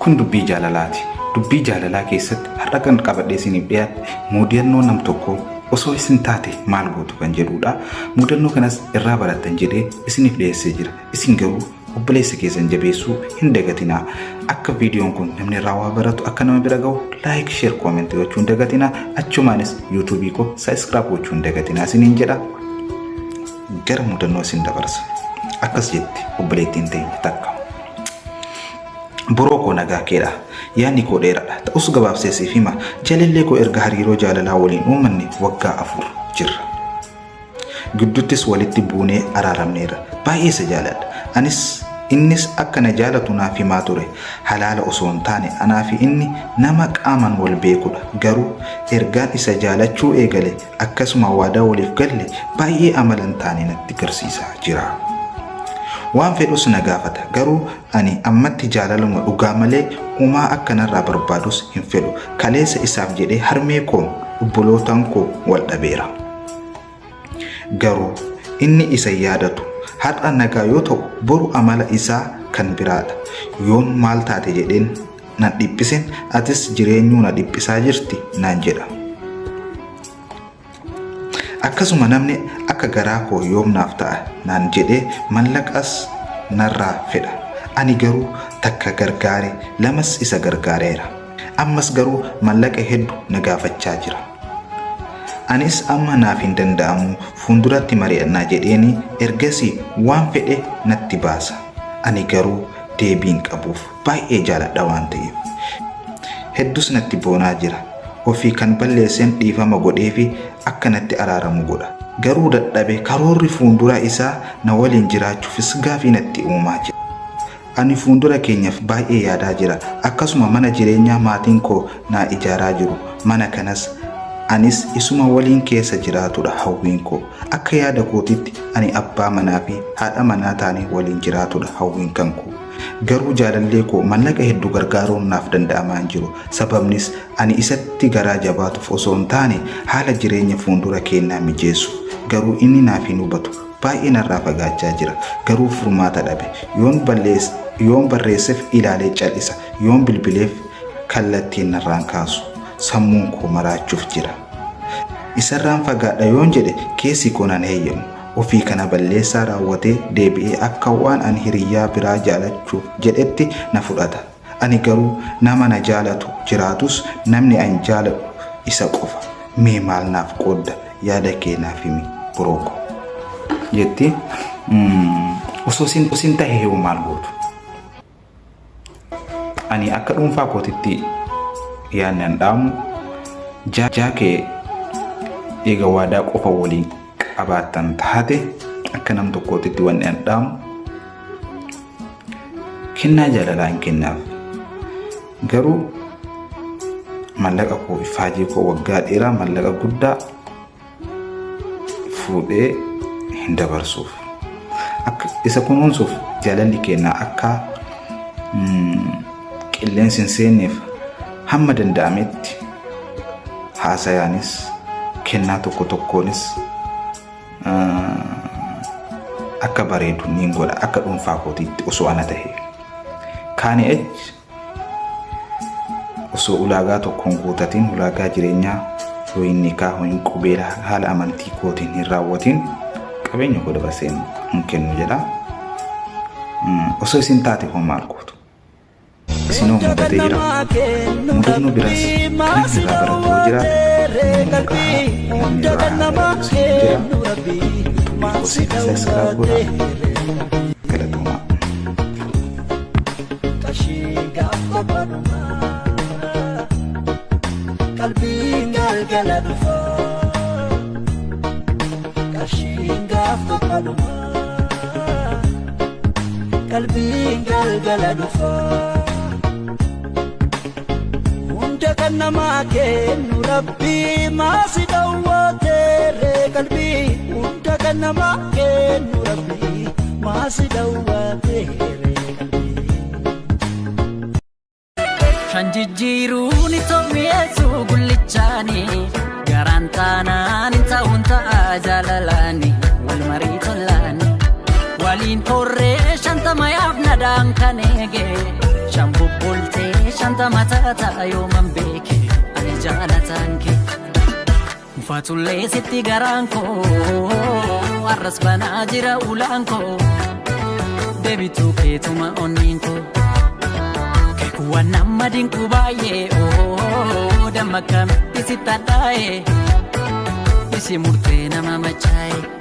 Kun dubbii jaalalaati. Dubbii jaalalaa keessatti har'a kan qabadhee isiniif dhiyaadhe mudannoo nam tokkoo osoo isin taate maal gootu kan jedhudha. Mudannoo kanas irraa barattan jedhee isiniif dhiyeessee jira. Isin garuu obboleessa keessan jabeessuu hin dagatinaa. Akka viidiyoon kun namni irraa waa baratu akka nama bira gahu like, share, comment gochuu hin dagatinaa. Achumaanis yuutuubii koo subscribe gochuu hin dagatinaa isiniin jedha. Gara mudannoo isin dabarsa. Akkas jetti obboleettiin teenya takka. Boroo koo nagaa keedha. Yaadni koo dheeraadha. Ta'us gabaabsee siif hima. Jaalallee koo erga hariiroo jaalalaa waliin uumanne waggaa 4 jirra. Gidduuttis walitti buunee araaramneerra. Baay'ee isa jaaladha. Anis innis akka na jaalatu naaf himaa ture. Halaala osoo hin taane anaa fi inni nama qaaman wal beekudha. Garuu ergaan isa jaalachuu eegale akkasuma waadaa waliif galle baay'ee amala hin taane natti garsiisaa jira. Waan fedhus na gaafata. Garuu ani ammatti jaalaluma dhugaa malee umaa akka narraa barbaadus hin fedhu. Kaleessa isaaf jedhee harmee koon obbolootaan koo wal dhabeera. Garuu inni isa hin yaadatu. Har'a nagaa yoo ta'u boru amala isaa kan biraadha. Yoon maal taate jedheen nan dhiphisin atis jireenyuu na dhiphisaa jirti naan jedha. Akkasuma namni akka garaa koo yoom naaf ta'a naan jedhee mallaqas narraa fedha. Ani garuu takka gargaare lamas isa gargaareera. Ammas garuu mallaqa heddu na gaafachaa jira. Anis amma naaf hin danda'amu fuunduratti mari'annaa jedheenii ergasii waan fedhe natti baasa. Ani garuu deebii hin qabuuf. Baay'ee jaaladha waan ta'eef. Heddus natti boonaa jira. Ofii kan balleessen dhiifama godheefi akka natti araaramu godha. Garuu dadhabe karoorri fuunduraa isaa na waliin jiraachuufis gaafii natti uumaa jira. Ani fuundura keenyaf baay'ee yaadaa jira. Akkasuma mana jireenyaa maatiin koo naa ijaaraa jiru. Mana kanas anis isuma waliin keessa jiraatudha hawwiin koo. Akka yaada kootitti ani abbaa manaa fi haadha manaa taanee waliin jiraatudha hawwiin kan koo. Garuu jaalallee koo mallaqa heddu gargaaruun naaf danda'amaa hin jiru. Sababnis ani isatti garaa jabaatuf osoo hin taane haala jireenya fuundura keennaa mijeessuuf. Garuu inni naaf hin hubatu. Baay'ee narraa fagaachaa jira. Garuu furmaata dhabe. Yoon yoon barreessef ilaalee cal'isa. Yoon bilbileef kallattiin narraan kaasu. Sammuun koo maraachuuf jira. Isarraan fagaadha yoon jedhe keessi koo nan heeyyamu. Ofii kana balleessaa raawwatee deebi'ee akka waan ani hiriyyaa biraa jaalachuuf jedhetti na fudhata. Ani garuu nama na jaalatu jiraatus namni an jaaladhu isa qofa. Mee maal naaf qoodda yaada kee naaf himi bro ko. Jetti osoo sin tahe hoo maal gootu? Ani akka dhuunfaa kootitti yaadni an dhaamu jaa kee eega waadaa qofa waliin qabaattan taate akka nam tokkootitti wanni an dhaamu kennaa jaalalaa hin kennaaf. Garuu mallaqa koo ifaajee koo waggaa dheeraa mallaqa guddaa fuudhee hin dabarsuuf. Akka isa kunuunsuuf jaalalli keenya akka qilleensi hin seenneef hamma danda'ametti haasayaanis kennaa tokko tokkoonis akka bareedu niin godha akka dhuunfaa kootiitti osoo ana tahe. Kaani achi osoo ulaagaa tokko hin guutatin ulaagaa jireenyaa yoo hin nikaa yoo hin qubeelaa haala amantii kootiin hin raawwatin qabeenya koo dabarsee hin kennu jedha. Osoo isin taate hoo maal gootu? Isinoo mudatee jira. Mudannoo biraas kan namni irraa baratu yoo jiraate nu gahaa namni irraa haa baratu isiniin jedha. Yuutuubii koo subscribe godhaa. Galatoomaa. Qarshiin gaaf tokko dhuma qalbiin galgala dhufa qarshiin gaaf tokko dhuma qalbiin galgala dhufa hunda kan namaa kennu rabbii maasi dhawwateerree qalbii hunda kan namaa kennu rabbii maasi dhawwateerree qalbii. Shan jijjiiruun itoo mi'eessu gullichaani garaan taanaan hin ta'uun ta'a jaalalaani wal marii tolaani waliin korree 50 yaaf nadaan kan eege shan bubbultee. 50 taata yooman beeke ani jaalataan kee. Mufatullee sitti garaan koo har'as banaa jira ulaan koo deebituu keetuma onniin koo. Keekuwwan nama dinqu baay'ee oo damma akkamitti sitti hadhaa'e isi murtee nama machaa'e.